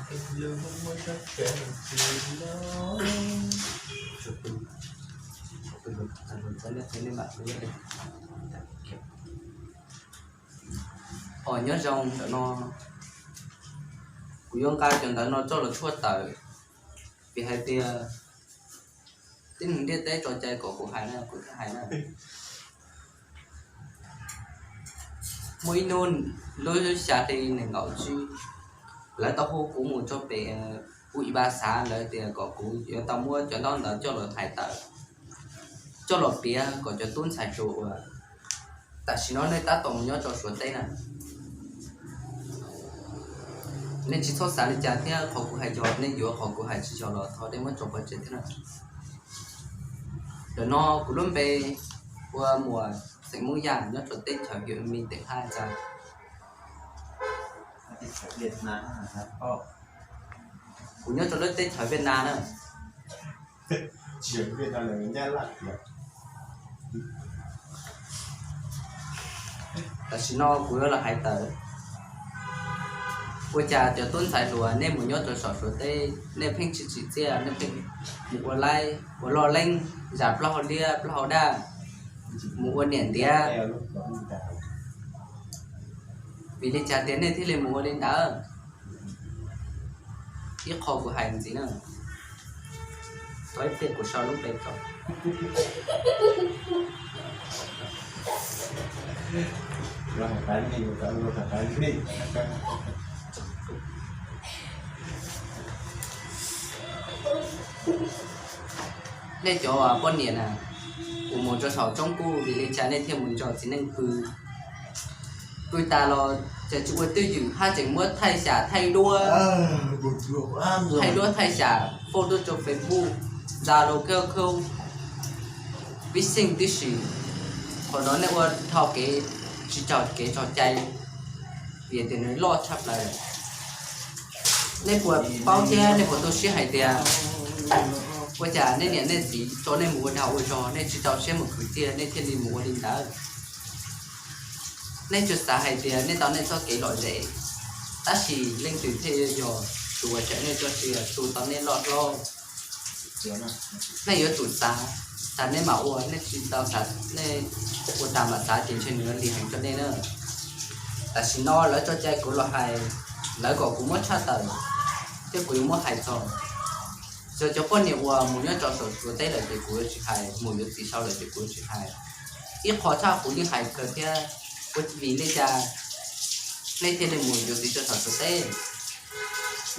Os, nyob zoo, ntawm no kuv yuav nqa cov ntawv no coj los tshuaj tawm, vim hais tias tib neeg ntiaj teb tso cai kom kuv hais na, kuv thiaj hais na. Muaj ib hnub lub xya hli nees nkaum tsib, lawv tau hu kuv mus rau pem ub ib pab xav, lawv tias kom kuv yuav tau muab cov ntaub ntawv coj los hais tawm, coj los piav kom cov tub ntxhais hluas uas tam sim no nej tab tom mus nyob rau Suav teb na, nej tsis txhob xav li cas thiab, qhov kuv hais yog nej yuav, qhov kuv hais tsis yog los thov nej muab tso pov tseg thiab na. Ntawm no kuv lub npe ua Muas, xeem Hmoob Yaj, nyob rau teb chaws Hiu Mi Tem Haj Tsa. Kuv nyob rau lub teb chaws Viaj Nam na. Tam sim no kuv yuav los hais tawm, ua cas cov tub ntxhais hluas nej mus nyob rau saum Suav teb nej pheej tsis tsim txiaj, nej pheej mus ua laib ua loj leeb, zam plaub hau liab plaub hau daj, mus ua niam ntiav. Vim li cas tias nej thiaj li mus ua li ntawd? Ib qho kuv hais ntxiv na, thov ib pliag kuv sau lub npe rau. Nej cov poj niam na, kuv mus rau saum roob kuj vim li cas nej thiaj mus nrog txiv neej pw? Pw tas los ces tsis ua twj ywm haj tseem muab thaij xyam thaij duab, thaij duab thaij xyam, post tuaj rau Facebook, Zalo, Q Q, pib xeej tib si. Qhov no nej ua dhau kev tsis raug kev txoj cai, vim tias nws loj tshaj plaws. Nej puas paub thiab nej puas tu siab hais tias ua cas nej niam nej txiv tso nej mus ua dag ua zog, nej tsis txaus siab mus khwv txiaj nej thiaj li mus ua li ntawd? Nej tsuas xav hais tias nej tau nej txoj kev lom zem, tab sis leej twg thiaj yog tus uas tseem nej txoj sia, tus tau nej loj hlob? Nej yuav tsum xav, xav nej mam ua, nej tsis tau xav, nej ua tas mam xav ces ntshe nws yuav lig heev rau nej na. Tam sim no lawv tso cai kuv los hais, lawv kom kuv muab tshaj tawm, thiab kuv yuav muab hais txog. Yog cov poj niam uas mus nyob rau saum Suav teb lawm ces kuv yuav tsis hais, mus yuav txiv sau lawm ces kuv yuav tsis hais. Ib qho tshaj kuv yeej hais kawg thiab, vim li cas nej thiaj li mus yuav txiv rau saum Suav teb?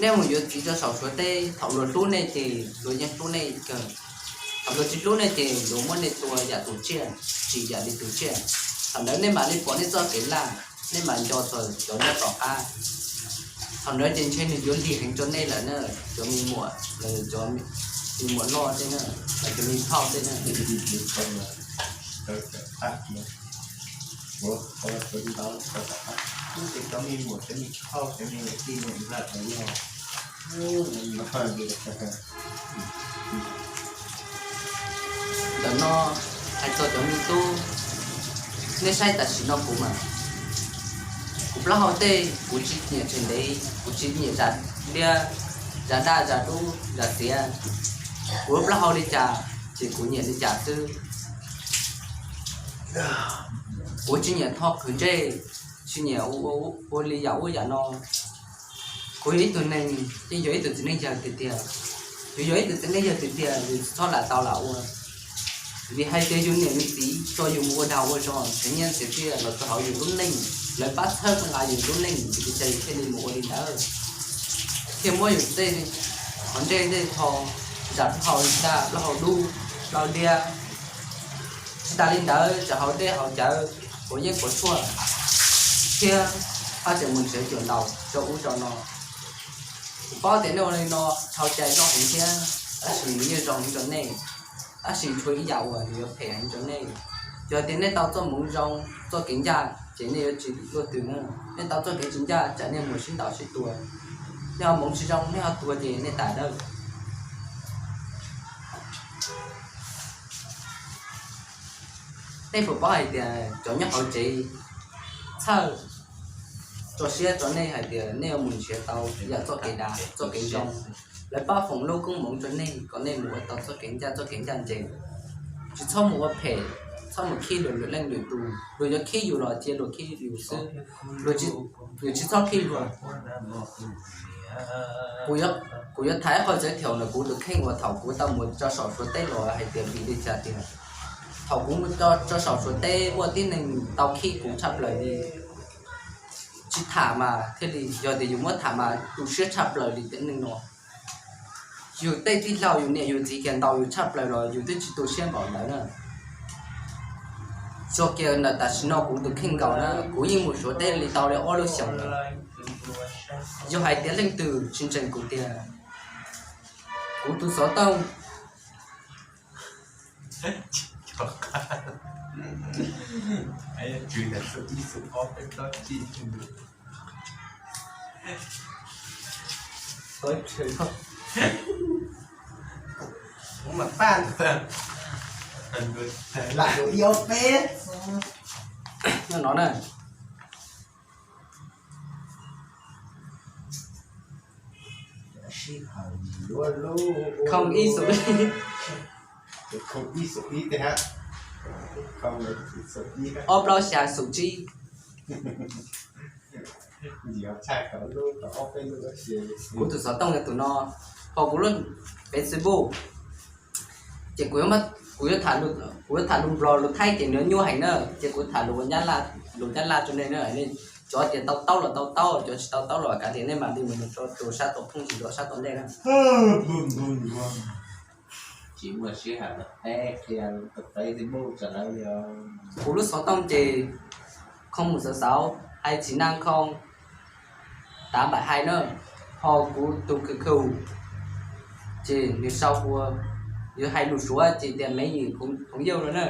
Nej mus yuav txiv rau saum Suav teb, thaum luag hlub nej ces luag yeej hlub nej kawg, thaum luag tsis hlub nej ces luag muab nej tua yam tus tsiaj, tsim yam li tus tsiaj. Thaum ntawd nej mam li pom nej txoj kev laj, nej mam nco txog cov nyob tom qab. Thaum ntawd ces ntshe nws yuav lig heev rau nej lawm na, cov me muam, cov me muam loj tej na, los cov me phauj tej na. Ntawm no hais txog cov me tub, nej saib tam sim no kuv mas, kuv plaub hau tej kuv tsis nyiam tsev ntev, kuv tsis nyiam zam liab, zam daj, zam dub, zam xiav. Kuv lub plaub hau li cas ces kuv nyiam li cas xwb. Kuv tsis nyiam tho qhwv ntsej, tsis nyiam ua li yam ub yam no. Kuv yog ib tug neeg, yeej yog ib tug txiv neej yawg tiag tiag. Yus yog ib tug txiv neej yawg tiag tiag, yus txhob lam tau lam ua. Vim hais tias yus niam yus txiv tso yus mus ua dag ua zog, nrhiav nyiaj nrhiav txiaj los rau hauv yus lub neej, lawv pab txhawb nqa yus lub neej, vim li cas yus thiaj li mus ua li ntawd, thiaj muab yus tej qhov ntsej tej tho, zam plaub hau daj, plaub hau dub, plaub hau liab. Tsis tas li ntawd, tseem haus dej haus cawv, quav yeeb quav tshuaj, thiab haj tseem mus nrhiav cuam ntaus rau ub rau no. Kuv paub tias nej ua li no dhau cai loj heev thiab, tab sis nws yeej zoo heev rau nej, tab sis tshuav ib yam uas nws yuav phem heev rau nej. Yog tias nej tau txoj hmoov zoo, txoj kev ncaj, ces nej yuav tsis luaj twg na. Nej tau txoj kev tsis ncaj, tsam nej mus sib ntaus sib tua, nej ho hmoov tsis zoo, nej ho tuag ces nej tas dawb. Nej puas paub hais tias cov nyob hauv tsev txhawj, tso siab rau nej hais tias nej yuav mus nrhiav tau yam txoj kev dav txoj kev zoo. Lawv pab foom lub koob hmoov rau nej kom nej mus ua tau txoj kev ncaj txoj kev ncaj ncees. Tsis txhob mus ua phem, txhob mus khib luag lwm leej lwm tus. Luag yuav khib yus los cia luag khib yus xwb, luag tsis txhob khib luag. Kuv yuav tham ib qho txawv thiaum ntawm kuv tus kheej uas thaum kuv tau mus rau saum Suav teb los hais tias vim li cas tiag. Thaum kuv mus rau saum Suav teb muaj tib neeg tau khib kuv tshaj plaws li. Tsis tham mas thiaj li, yog tias yus muab tham mas tu siab tshaj plaws li tej neeg no. Yus tej tij laug yus niam yus txiv kiag ntaus yus tshaj plaws los yus twb tsis tu siab npaum ntawd na. Txog kiag ntawm tam sim no kuv tus kheej nkaus na, kuv yeej mus Suav teb li tau li ob lub xyoos lawm. Yog hais tias leej twg tsis ntseeg kuv tiag, kuv tus xov tooj no na. Khoom ib xus, ob plaub xya xus tsib. Kuv tus xov tooj yog tus no, ho kuv lub Facebook, ces kuv yuav, kuv yuav tham lus Nplog lus Thaib ces nws nyuaj heev na, ces kuv tham lus, lus Nyab Laj rau nej na. Cov tias tau taub los tau taub, cov tsis tau taub los kav liam, nej mam li mus rau sab tod phooj ywg los sab tom ntej na. Kuv lub xov tooj ces không một sáu sáu hai chín năm không tám bảy hai na, ho kuv tus QQ ces nws sau ua, yuav hais lus Suav ces tias mấy vị朋友no na.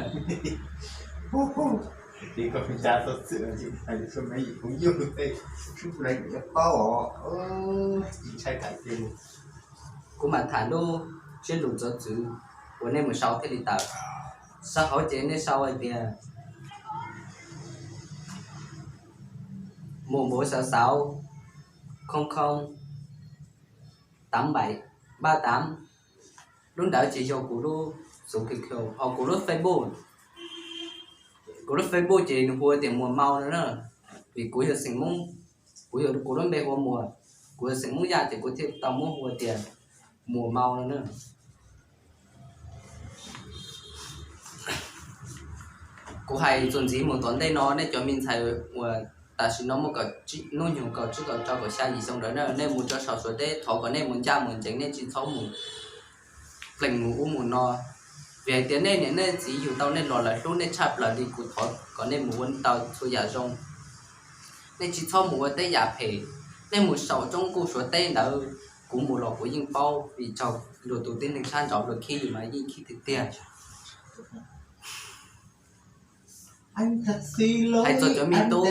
Kuv mam tham lub siab lus txawv txwv uas nej mus sau thiaj li tawm. Sau hauv ces nej sau hais tias một một sáu sáu không không tám bảy ba tám. Lub ntawd ces yog kuv lub xov QQ, ho kuv lub Facebook, kuv lub Facebook ces nws hu tias Muas Mau no na, vim kuv yog xeem Hmoob, kuv yog, kuv lub npe hu ua Muas, kuv yog xeem Hmoob Yaj ces kuv thiaj tau muab hu tias Muas Mau no na. Kuv hais txuas ntxiv mus tom ntej no, nej cov me ntxhais uas tam sim no muaj hnub nyoog kaum tsib kaum rau kaum xya yim xyoo ntawd na, nej mus rau saum Suav teb thov kom nej mus ncaj mus ncees, nej tsis txhob mus plees mus ub mus no. Vim hais tias nej niam nej txiv yug tau nej los lawv hlub nej tshaj plaws li, kuv thov kom nej mus ua tau txhua yam zoo. Nej tsis txhob mus ua tej yam phem. Nej mus saum roob kuj Suav teb ntawd, kuv mus los kuv yeej paub, vim tsaug luag tus tib neeg sab nraud luag khib yus mas yeej khib tiag tiag. Hais txog cov me tub,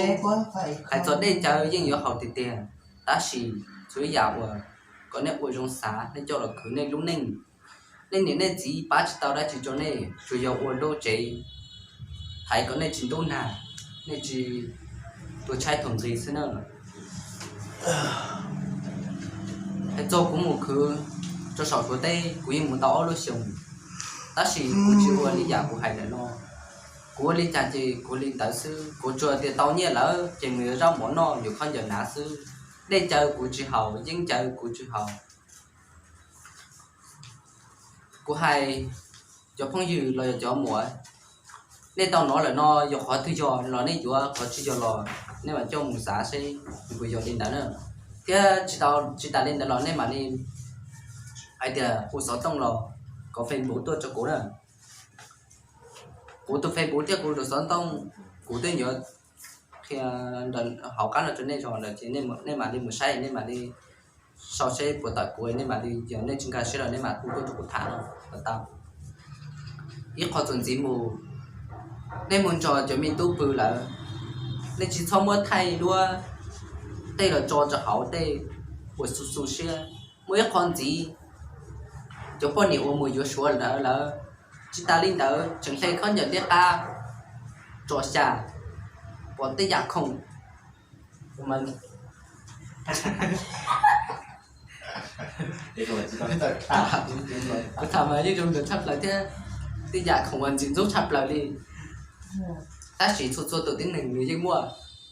hais txog dej cawv yeej yuav haus tiag tiag, tab sis txhua yam uas kom nej ua zoo xav, nej coj los khwv nej lub neej. Nej niam nej txiv pab tsis tau dab tsi rau nej, tsuas yog ua lub tsev thaiv kom nej tsis ntub nag, nej tsis tuag tshaib tuag nqhis xwb na. Hais txog kuv mus khwv rau saum Suav teb, kuv yeej mus tau ob lub xyoos, tab sis kuv tsis ua li yam kuv hais ntawm no. Kuv ua li cas ces kuv li ntawd xwb, kuv tsuas tias tau nyiaj lawm ces mus yuav zaub mov noj, yuav khaub ncaws hnav xwb. Dej cawv kuv tsis haus, yeeb cawv kuv tsis haus. Kuv hais cov phooj ywg los yog cov muam, nej tau hnov lawm no, yog qhov twg yog los nej yuav, qhov tsis yog los nej mam coj mus xav seb nws puas yog li ntawd na. Thiab tsis tas li ntawd los nej mam li hais tias hu xov tooj los kom Facebook tuaj rau kuv na. Kuv tus Facebook thiab kuv tus xov tooj, kuv twb yuav qhia hauv qab no rau nej zog lawm ces nej mam li mus saib, nej mam li sau seb puas tawm kuv, nej mam li, yog nej tsis nkag siab los nej mam hu tuaj rau kuv tham no los tau. Ib qho txuas ntxiv mus, nej mus nrog cov me tub pw lawm, nej tsis txhob muab thaij duab tej los tso rau hauv tej uas xu xu siab. Muaj ib qho ntxiv, cov poj niam uas mus yuav Suav ntawd lawm, tsis tas li ntawd tseem hle khaub ncaws liab qab tso xya, pom tej yam khoom Kuv tham mas yeej zoo ntawd tshaj plaws thiab, tej yam khoom uas ntxim ntxub tshaj plaws li. Tab sis txhua txhua tus tib neeg nws yeej muaj,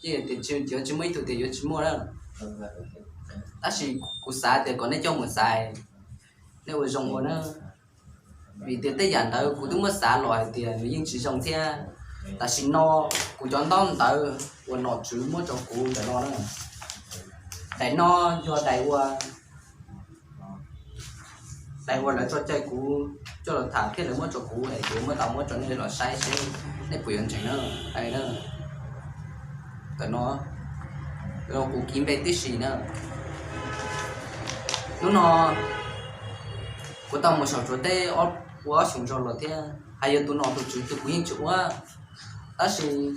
yeej tias yuav tsis muaj ib tug tias yuav tsis muaj na. Tab sis kuv xav tias kom nej coj mus xaiv, nej ua zoo ua na. Vim tias tej yam ntawd kuv twb muab xav los hais tias nws yeej tsis zoo thiab. Tam sim no kuv cov ntaub ntawv uas nom tswv muab rau kuv ntawm no na, daim no yog daim ua, daim uas lawv tso caw kuv coj los tham thiab lawv muab rau kuv es kuv muab tau muab rau nej los saib seb nej puas yuav ntseeg na. Ntawm no kuv kis npe tib si na. Hnub no kuv tau mus saum Suav teb ua ob xyoos zog los thiab, hais yog tus nom tus tswv tus kuv yeej tsis ua, tab sis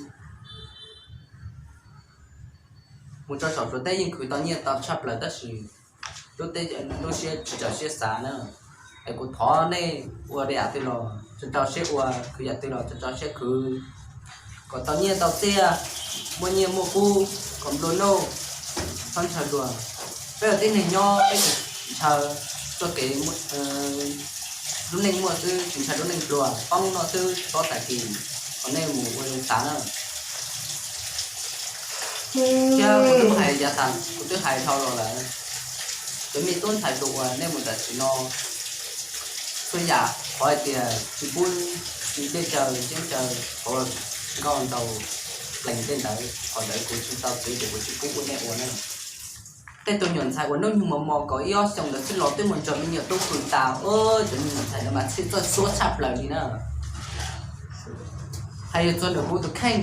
mus rau saum Suav teb yeej khwv tau nyiaj tau tshaj plaws tab sis lub siab tsis txaus siab xav na. Es kuv thov nej ua li yam twg los tsis txaus siab ua, khwv yam twg los tsis txaus siab khwv, kom tau nyiaj tau txiaj, muaj nyiaj muaj kub, kom nplua nuj, txhob ntshaw dua. Peb ua tib neeg nyob peb tsis ntshaw txoj kev, lub neej muaj xwb tsis ntshaw lub neej nplua, poob noj xwb tsis paub tag kis, kom nej mus ua zoo xav na. Thiab kuv twb hais yav tas kuv twb hais dhau los lawm, cov me tub ntxhais tus uas nej mus tam sim no, txhua yam qhov hais tias tsis pub dej caw ceeb caw, qhov nkauj nraug plees tej ntawd, qhov ntawd kuv tsis tau txwv ces kuv tsis pub ua nej ua na. Tej tus nyuam ntxhais uas hnub nyoog mos mos kaum ib ob xyoos ntawd xwb los twb mus nrog me nyuam tub hws tas, cov me nyuam ntxhais no mas txhij txoj suab tshaj plaws li na. Hais yog txog ntawm kuv tus kheej,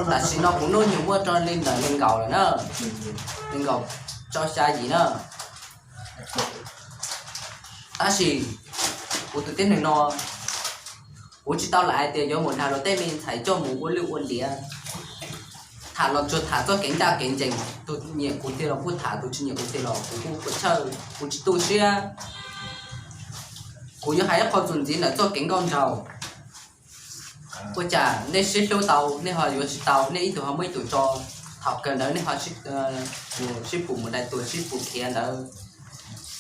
tam sim no kuv hnub nyoog muaj rau li ntawm nees nkaum lawm na, nees nkaum rau xya yim na. Tab sis kuv tus tib neeg no, kuv tsis tau lam hais tias yuav mus dag luag tej me ntxhais coj mus ua lwj ua liam. Tham los tsuas tham txoj kev ncaj kev ncees, tus nyiam kuv tiag los kuj tham, tus tsis nyiam kuv tiag los kuv kuj puas chawj, kuv tsis tu siab. Kuv yuav hais ib qho txuas ntxiv ntawm txoj kev nkauj nraug. Ua cas nej sib hlub tau nej ho yuav tsis tau, nej ib tug ho muab ib tug tso, thaum kawg ntawd nej ho mus sib pus mus dai tuag sib pus khiav ntawd.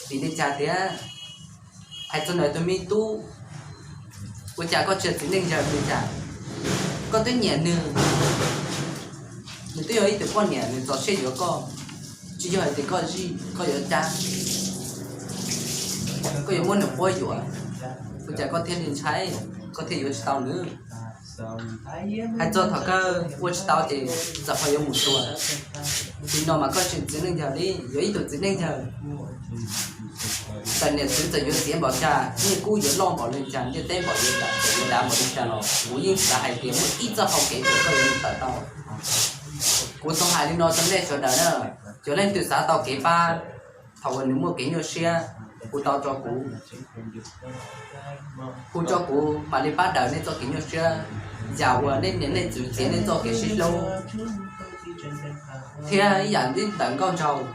Vim li cas tiag? Hais txog ntawm tus me tub, ua cas koj tsis yog txiv neej yawg li cas? Koj twb nyiam nws, nws twb yog ib tug poj niam nws txaus siab yuav koj, tsis yog hais tias koj zij koj yuav cab, koj yuav muab nws quab yuam, ua cas koj thiaj li ntshai, koj thiaj yuav tsis tau nws? Hais txog thaum kawg ua tsis tau ces txawm ho yuav mus tua. Nim no mas koj tsis txiv neej yawg li, yuav ib tug txiv neej yawg, txawm niam txwv txawm yuav txiav npaum cas, nyiaj kub yuav loj npaum li cas, ntiaj teb npaum li cas, txawm yuav dav npaum li cas los kuv yeej xav hais tias muaj ib txoj hau kev uas koj yuav mus tawm tau. Kuv xav hais li no rau nej sawv daws na, cov leej twg xav tau kev pab, thaum uas nws muaj kev nyuaj siab, hu tau rau kuv, hu rau kuv mam li pab daws nej txoj kev nyuaj siab. Yam uas nej niam nej txwv txiav nej txoj kev sib hlub, thiab ib yam li ntawm nkauj nraug,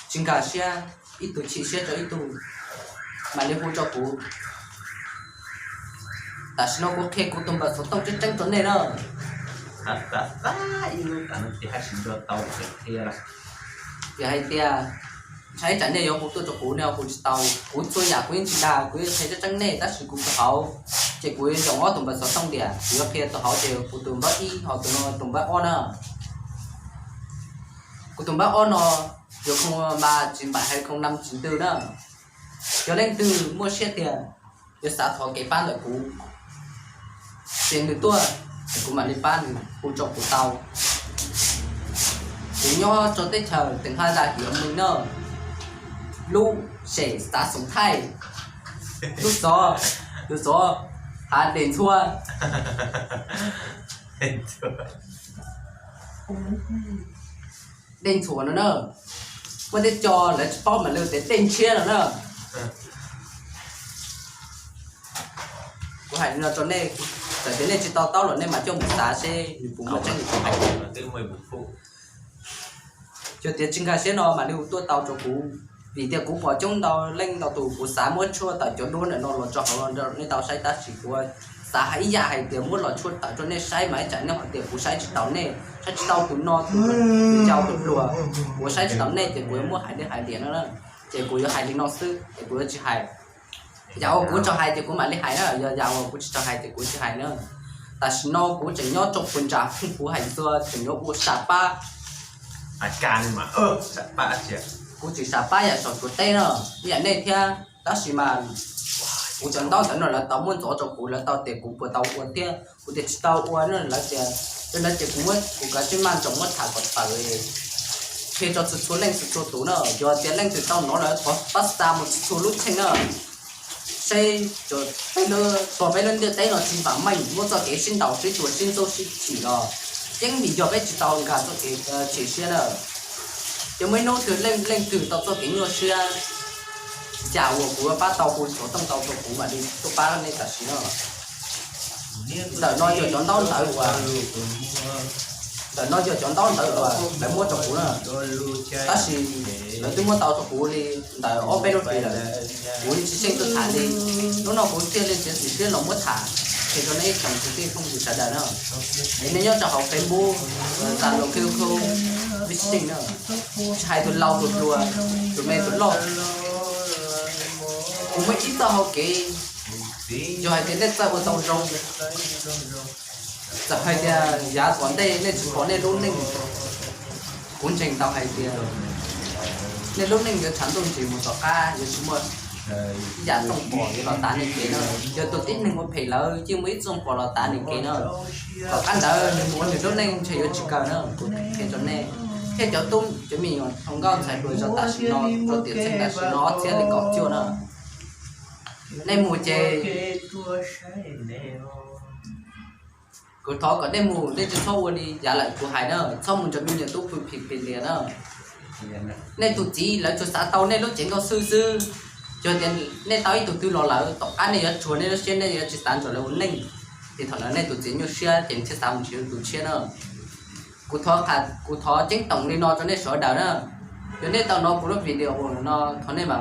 tsis nkag siab, ib tug chim siab rau ib tug, mam li hu rau kuv. Tam sim no kuv qhia kuv tus npawb xov tooj tseeb tseeb rau nej na. Tias hais tias ntshai tsam nej yuav hu tuaj rau kuv, nej hu tsis tau. Kuv txhua yam kuv yeej tsis dag, kuv yeej qhia tseeb tseeb nej, tab sis kuv tus hauv ces kuv yuav nyob ob tus npawb xov tooj tias kuv yuav qhia tus hauv ces kuv tus npawb ib ho tus no tus npawb ob na. Kuv tus npawb ob no yuav khoo mas tsis npaim hais khoo nam tsis ntws na. Yog leej twg muaj siab tias yuav xav thov kev pab ntawm kuv, ces nws tuaj, kuv mam li pab nws hu rau kuv tau. Kuv nyob rau teb chaws Teem Haj Zaj Hiav Meej na, lub sem Xav Xoom Thaij, lub xov, lub xov, hav Dej Ntxhua. Dej Ntxhua no na, muaj tej co lawv tsis paub mam li tias Dej Ntshiab no na. Kuv hais li no rau nej, txawm tias nej tsis to taub los nej mam coj mus xav seb nws puas muaj tseeb li kuv hais. Yog tias tsis nkag siab no mam li hu tuaj tau rau kuv, vim tias kuv pom coob ntau leej ntau tus, kuv xav muab tshuaj tawm cov duab ntawm no los tso hauv los rau nej tau saib, tab sis kuv Xav hais ib yam hais tias muab los tshuaj tawm rau nej saib mas ib tsam nej hais tias kuv saib tsis taus nej, saib tsis taus tus no tus yau tus hluas, kuv saib tsis taus nej ces kuv yuav muab hais li hais tias no na, ces kuv yuav hais li no xwb ces kuv yuav tsis hais. Yam uas kuv tau hais ces kuv mam li hais na, yog yam uas kuv tsis tau hais ces kuv tsis hais na. Tam sim no kuv tseem nyob rau puag nram Phooj Phuv Hais Ntxwv, tseem yuav ua sam pab. Kuv tseem sam pab yam saum tsuas teb no ib yam nej thiab, tab sis mas kuv cov ntaub ntawd no lawv tau muab ntxov rau kuv, lawv tau tias kuv puas tau ua thiab, kuv tias tsis tau ua no, lawv tias, lawv tias kuv muab kuv kav tsij maj nroos muab tham kom tawm qhia rau txhua txhua leej txhua txhua tus na, yog tias leej twg tau hnov lawm thov pab xa mus txhua txhua lub cheej na. Seb, peb lub ntiaj teb no tsis vam meej, muab txoj kev sib ntaus sib tua sib ntxub sib chim los yeej vim yog peb tsis tau nkag txoj kev chim siab na. Ces muaj ib hnub twg leej leej twg tau txoj kev nyuaj siab, yam uas kuv pab tau hu xov tooj tau rau kuv mam li tuaj pab nej tam sim no. Ntawm no yog cov ntaub ntawv uas, ntawm no yog cov ntaub ntawv uas lawv muab rau kuv na, tab sis lawv twb muab tau rau kuv li ntawm ob peb lub hlis lawm, kuv tsis xyeej tuaj tham li. Hnub no kuv thiaj li txiav txim siab los muab tham qhia rau nej ib tsoom kwv tij phooj ywg sawv daws na. Es nej nyob rau hauv Facebook, Zalo, Q Q, vij xyeej na, tsis hais tus laus tus hluas, tus me tus loj, kuv muaj ib txoj hau kev, yog hais tias nej txawj ua tau zoo, txawm hais tias yav tom ntej nej tsis pom nej lub neej, kuv ntseeg tau hais tias nej lub neej yuav tshav ntuj ntsig mus tom qab, yuav tsis muaj ib yam txooj pom yuav los tav nej kev na. Yog tus tib neeg ua phem lawm yeej muaj ib txooj pom los tav nws kev na. Tom qab ntawd nws mus ua nws lub neej ntshe yuav tsis kawg na. Kuv qhia rau nej thiab cov tub cov me nyuam hluas nkauj ntxhais hluas zov tam sim no rau tiam txheej tam sim no ob txhiab li kaum cuaj na, nej mus ces kuv thov kom nej mus nej tsis txhob ua li yav lawm kuv hais na, txhob mus nrog me nyuam tub pw phim pim lias na. Nej tus txiv lawv tsuas xav tau nej lub cev nkauj xwb xwb. Yog tias nej tau ib tug twg los lawm tom qab nej yuav rhuav nej lub siab, nej yuav tsis xav nrog lawv ua neej, ces thaum ntawd nej tus txiv nyuaj siab ces thiaj xav mus nrhiav tus tshiab na. Kuv thov, kuv thov ceeb toom li no rau nej sawv daws na. Yog nej tau hnov kuv lub video no thov nej mam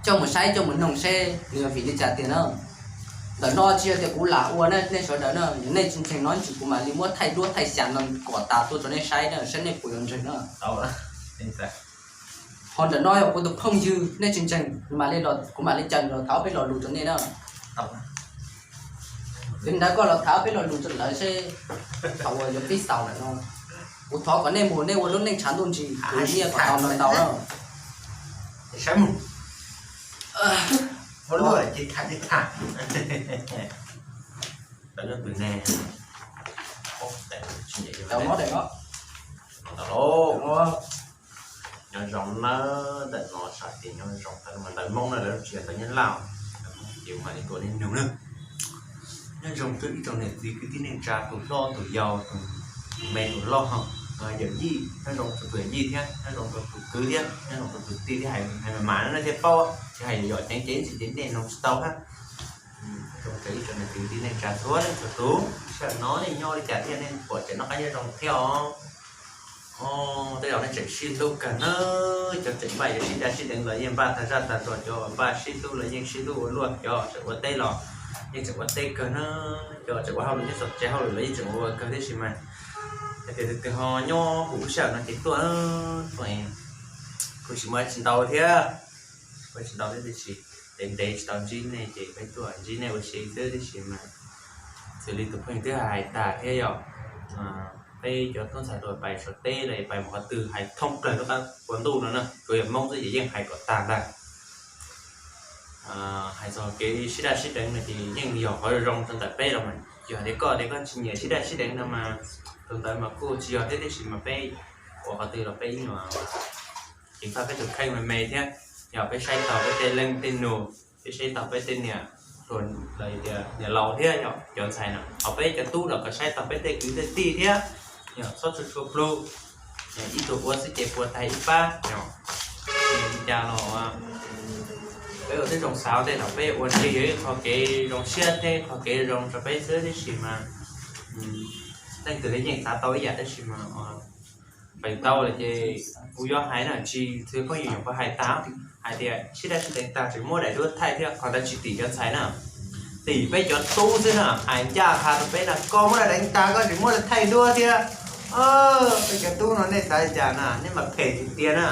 coj mus saib coj mus noog seb nws yog vim li cas tiag na. Ntawm no tsis yog tias kuv lam ua na nej sawv daws na, yog nej tsis ntseeg no ces kuv mam li muab thaij duab thaij xya no kom tas tuaj rau nej saib na, saib nej puas yuav ntseeg na. Ho ntawm no yog kuv tus phooj ywg, nej tsis ntseeg kuv mam li los, kuv mam li caw nws los tham peb lo lus rau nej na. Ces ntawd koj los tham peb lo lus rau lawv seb thaum uas yuav pib xaus lawm no. Kuv thov kom nej mus nej ua lub neej tshav ntuj ntsig, kuv nyiaj kom tau ntau ntau na. Nyob zoo nawb, ntawm no xav tias nyob zoo tau mas ntawv Hmoob na, lawv tsis yog ntawv Nyab Laj, ces mam li tuav nej nug na. Nyob zoo rau ib tsoom niam txiv kwv tij neej tsa tus hlob tus yau tus me tus loj ho yawm yij, nyob zoo rau tus yawm yij thiab nyob zoo rau tus kwv thiab nyob zoo rau tus tij thiab, hais mas mas no nej thiaj paub, tsis hais yom ceev ceev ntsis ces nej noog tsis tau thiab. Nyob zoo rau ib tsoom niam txiv kwv tij neej tsa txhua leej txhua tus, sij hawm no nej nyob li cas thiab nej pom tseem noj qab nyob zoo thiab os. Tej zaum nej tseem sib hlub kawg na, cov tseem npaj yuav sib daj sib deev los yeej npaj tag zaj tag zog, cov npaj sib hlub los yeej sib hlub ua luaj, cov tseem ua teb los yeej tseem ua teb kawg na, cov tseem ua hauj lwm nyob txog tsev hauj lwm los yeej tseem ua kawg tib si mas. Hais tias tus twg ho nyob huv sij hawm no ces tuaj, tuaj, kuv tsis muaj tsis ntau thiab, muaj tsis ntau thiab tiam sis ntev ntev tsis tau ntsib nej ces peb tuaj ntsib nej ua si xwb tiam sis mas xws li tus phooj ywg twb hais tag thiab yom, peb cov tub ntxhais hluas pais saum teb los pais mus qhov twg hais thoob plaws lub qab ua ntuj no na, tsuav yog Hmoob xwb ces yeej hais kom tag ntag. Hais txog kev sib daj sib deev no ces yeej yog qhov zoo rau ntawm peb los mas, yog tias koj tias koj tsis nyiam sib daj sib deev no mas tus ntawd mas kuj tsis yog thiab tiam sis mas peb ua qhov twg los peb yeej ceev faj peb tus kheej me me thiab. Yog peb saib taug peb tej leej tej nus, peb saib taug peb tej niam hluas los tias niam laus thiab yog cov ntxhais no, ho peb cov tub los kom saib taug peb tej kwv tej tij thiab, yog txhob tshua tshua plhu, ib tug ua xwb ces puas tag ib pab. Li cas los peb ua tib zoo xav tej thaum peb ua ntej yog ib qho kev zoo siab thiab qho kev zoo rau peb xwb tiam sis mas leej twg los yeej xav tau ib yam tiam sis mas feem ntau lawm ces kuv yuav hais na tsis txwv phooj ywg nyuam qhuav hais tag, hais tias sib daj sib deev tag tseem muab daim duab thaij thiab qhov ntawd tsis tim cov ntxhais na. Tim peb cov tub xwb na, hais ncaj qha rau peb na, koj muab lawv deev tas koj tseem muab lawv thaij duab thiab. Peb cov tub no nej xav li cas na, nej mas phem tiag tiag na.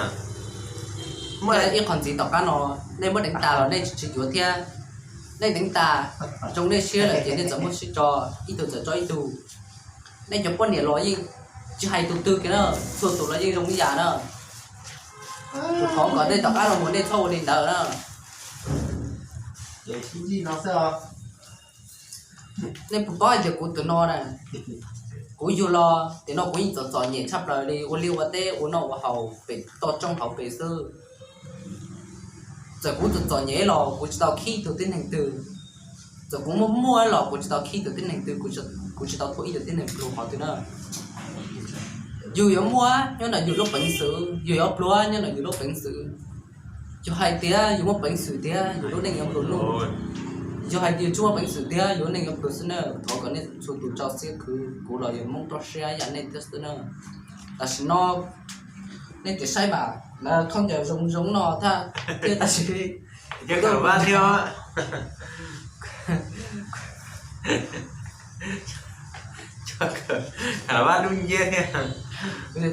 Muaj ib qho ntxiv tom qab no, nej muab deev tas los nej tsis yuav thiab. Nej deev tas, zoo nej siab lawm ces nej txawm muab sib tso, ib tug txawm tso ib tug. Nej cov poj niam los yeej tsis hais tus twg kiag na, txhua tus los yeej zoo ib yam na. Kuv thov kom nej tom qab no mus nej txhob ua li ntawd na. Nej puas paub hais tias kuv tus no na, kuv yug los tiam no kuv yeej txom txom nyem tshaj plaws li, ua liaj ua teb ua noj ua haus pem toj roob hauv pes xwb. Txawm kuv txom txom nyem los kuv tsis tau khib ib tug tib neeg twg, txawm kuv muaj muaj los kuv tsis tau khib ib tug tib neeg twg, kuv tsis tau thuam ib tug tib neeg pluag qhov twg na. Yus yuav muaj nyob ntawm yus lub peev xwm, yus yuav pluag nyob ntawm yus lub peev xwm. Yog hais tias yus muaj peev xwm tiag yus lub neej yuav pluag nuj, yog hais tias yus tsis muaj peev xwm tiag yus lub neej yuav pluag xwb na. Thov kom nej txhua tus tso siab khwv, kuv los yog Hmoob roj siab yam nej thiab xwb na. Tam sim no nej tsis saib mas lawv khaub ncaws zoo zoo no thiab, tab sis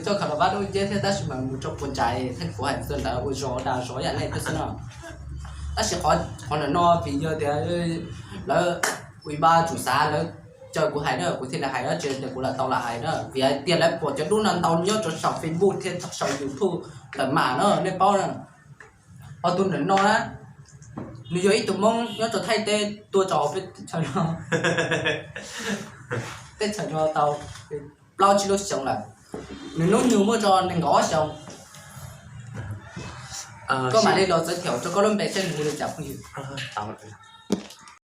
coj khaus los vaj dub nceb thiab, tab sis mas mus tso puas ntsais thiab, kuv hais txog ntawd ua zog dag zog yam nej thiab xwb no. Tab sis qhov ntawm no vim yog tias lawv ua ib npab tsum xav lawv caw kuv hais na, kuv thiaj li hais na, tsis yog tias kuv lam tau lam hais na, vim hais tias lawv pom cov dub no ntau nyob rau saum Facebook thiab saum YouTube tawm mas na, nej paub na. Ho tus ntawm no na, nws yog ib tug Hmoob nyob rau Thaib teb tuaj rau peb teb chaws no, teb chaws no tau plaub tsib lub xyoo lawm. Nws hnub nyoog muaj rau nees nkaum ob xyoo. Koj mam li los txawv thiaum rau koj lub npe seb nws hu li cas phooj ywg.